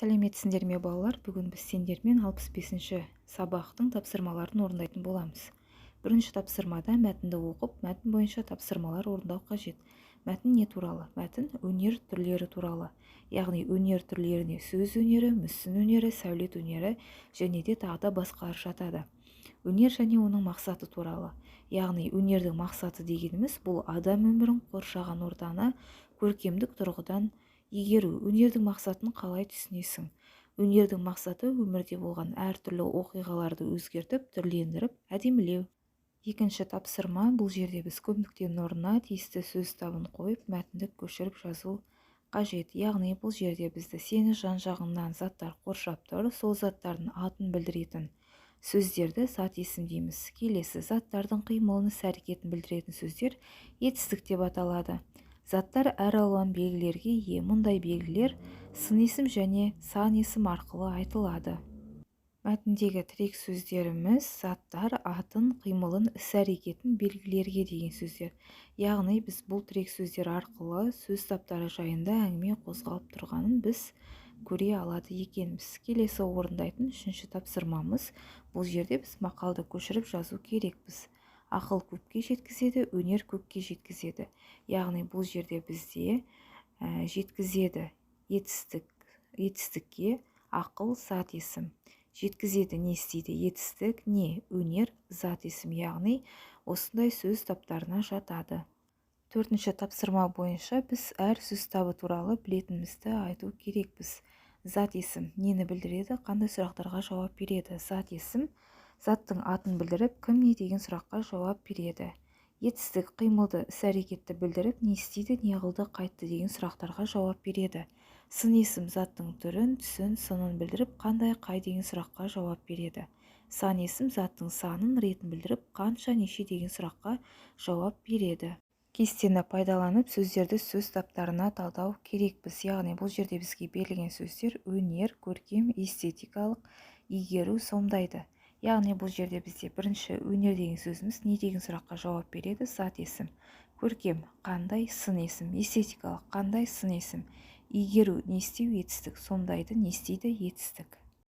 Сәлеметсіңдер ме, балалар! Бүгін біз сендермен 65-ші сабақтың тапсырмаларын орындайтын боламыз. Бірінші тапсырмада мәтінді оқып, мәтін бойынша тапсырмалар орындау қажет. Мәтін не туралы? Мәтін өнер түрлері туралы. Яғни өнер түрлеріне сөз өнері, мүсін өнері, сәулет өнері және де тағы да басқалар жатады. Өнер және оның мақсаты туралы. Яғни өнердің мақсаты дегеніміз — бұл адам өмірін, қоршаған ортаны көркемдік тұрғыдан игеру. Өнердің мақсатын қалай түсінесің? Өнердің мақсаты — өмірде болған әртүрлі оқиғаларды өзгертіп, түрлендіріп, әдемілеу. Екінші тапсырма. Бұл жерде біз көп нүктенің орнына тиісті сөз табын қойып, мәтінді көшіріп жазу қажет. Яғни бұл жерде бізді сені жан-жағыңнан заттар қоршап тұр. Сол заттардың атын білдіретін сөздерді зат есім дейміз. Келесі заттардың қимылын, іс-әрекетін білдіретін сөздер етістік деп аталады. Заттар әр алуан белгілерге ие. Мұндай белгілер сын есім және сан есім арқылы айтылады. Мәтіндегі тірек сөздеріміз — заттар атын, қимылын, іс-әрекетін, белгілерге деген сөздер. Яғни біз бұл тірек сөздер арқылы сөз таптары жайында әңгіме қозғалып тұрғанын біз көре алады екенбіз. Келесі орындайтын үшінші тапсырмамыз. Бұл жерде біз мақалды көшіріп жазу керекпіз. Ақыл көпке жеткізеді, өнер көкке жеткізеді. Яғни бұл жерде бізде жеткізеді етістік, етістікке, ақыл зат есім. Жеткізеді не істейді? Етістік. Не? Өнер зат есім. Яғни осындай сөз таптарына жатады. Төртінші тапсырма бойынша біз әр сөз табы туралы білетінімізді айту керекпіз. Зат есім нені білдіреді, қандай сұрақтарға жауап береді? Зат есім заттың атын білдіріп, кім, не деген сұраққа жауап береді. Етістік қимылды, іс-әрекетті білдіріп, не істейді, не қылды, қайтті деген сұрақтарға жауап береді. Сын есім заттың түрін, түсін, сынын білдіріп, қандай, қай деген сұраққа жауап береді. Сан есім заттың санын, ретін білдіріп, қанша, неше деген сұраққа жауап береді. Кестені пайдаланып, сөздерді сөз таптарына талдау керекпіз. Яғни бұл жерде бізге берілген сөздер: өнер, көркем, эстетикалық, игеру, сомдайды. Яғни бұл жерде бізде бірінші өнер деген сөзіміз не деген сұраққа жауап береді? Зат есім. Көркем қандай? Сын есім. Эстетикалық қандай? Сын есім. Игеру не істеу? Етістік. Сомдайды не істейді? Етістік.